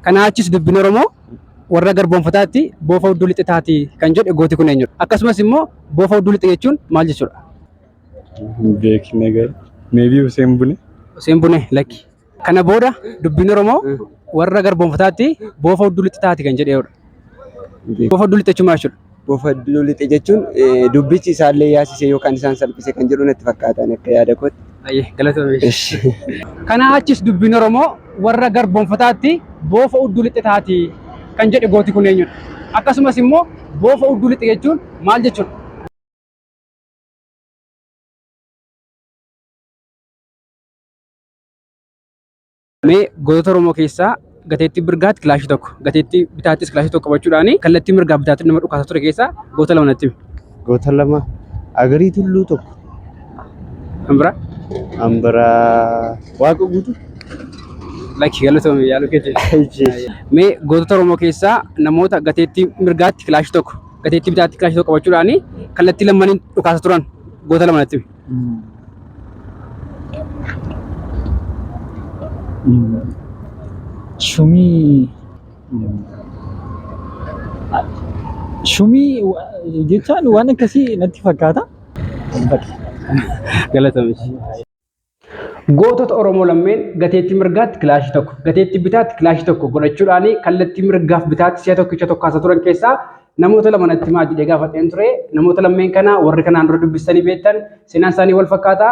Kanaa achis dubbiin Oromoo warra garboomfataatti boofa hudduu lixe taati kan jedhe gooti kun eenyudha? Akkasumas immoo boofa hudduu lixe jechuun maal jechuudha? Hin beekne garuu. Maybe Hussein Bune. Hussein Bune lakki. Kana booda dubbiin Oromoo warra garboomfataatti boofa hudduu lixe taati kan jedheedha. Boofa hudduu lixe jechuun maal jechuudha? Bofa lixe jechuun dubbichi isaallee yaasise yookaan isaan salphise kan jedhu natti fakkaatan akka yaada kootti. Ayyee galatoomii. Kanaa achis dubbiin Oromoo warra garboomfataatti boofa hudduu lixe taati kan jedhe gooti kun eenyudha? Akkasumas immoo boofa hudduu lixe jechuun maal jechuudha? Mee gootota Oromoo keessaa gateettii mirgaatti kilaashii tokko, gateettii bitaattis kilaashii tokko qabachuudhaan kallattii mirgaa bitaatti nama dhukaasaa ture keessaa goota lama natti himi. Goota lama Agarii Tulluu tokko. Kan biraa? Kan biraa Waaqa Guutuu. Lakki galatoomi yaaluu keetii. Mee gootota Oromoo keessaa namoota gateettii mirgaatti kilaashii tokko, gateettii bitaatti kilaashii tokko qabachuudhaan kallattii lamaniin dhukaasaa turan goota lama natti himi. Shumii Shumii jechaan waan akkasii natti fakkaata. Galatoomi. Gootota Oromoo lammeen gateettii mirgaatti kilaashii tokko, gateettii bitaatti kilaashii tokko godhachuudhaan kallattii mirgaaf bitaatti si'a tokkicha tokkaasaa turan keessaa namoota lama natti himaa jedhee gaafadheen ture. Namoota lammeen kana warri kanaan dura dubbistanii beektan seenaan isaanii wal fakkaata.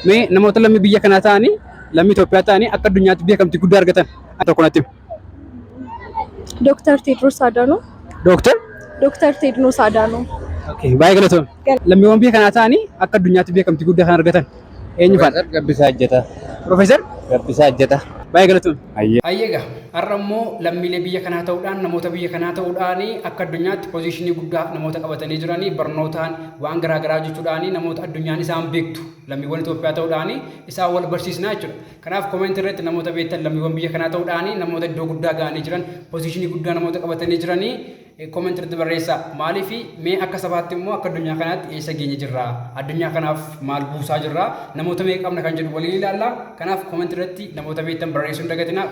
Mee namoota lammii biyya kanaa ta'anii lammii Itoophiyaa ta'anii akka addunyaatti beekamtii guddaa argatan tokko natti himi. Dooktar Teedroos Adaanoo. Dooktar? Dooktar Teedroos Adaanoo. Okay, baay'ee galatoomi. Lammiiwwan biyya kanaa ta'anii akka addunyaatti beekamtii guddaa kan argatan eenyu faadha? Gabbisaa Ejjetaa. Profeesar? Gabbisaa Ejjetaa. Baay'ee galatoomi. Hayyee. Hayyee egaa har'a immoo lammiilee biyya kanaa ta'uudhaan namoota biyya kanaa ta'uudhaan akka addunyaatti pozishinii guddaa namoota qabatanii jiranii barnootaan waan garaa garaa hojjechuudhaan namoota addunyaan isaan beektu lammiiwwan Itoophiyaa ta'uudhaan isaan wal barsiisnaa jechuudha. Kanaaf comment irratti namoota beektan lammiiwwan biyya kanaa ta'uudhaan namoota iddoo guddaa ga'anii jiran pozishinii guddaa namoota qabatanii jiranii comment irratti barreessaa. Maaliif mee akka sabaatti immoo akka addunyaa kanaatti eessa geenye jirra? Addunyaa kanaaf maal buusaa jirra? Namoota meeqa qabna kan jedhu waliin ilaalla. Kanaaf comment irratti namoota beektan barreessuu hin dagatinaa.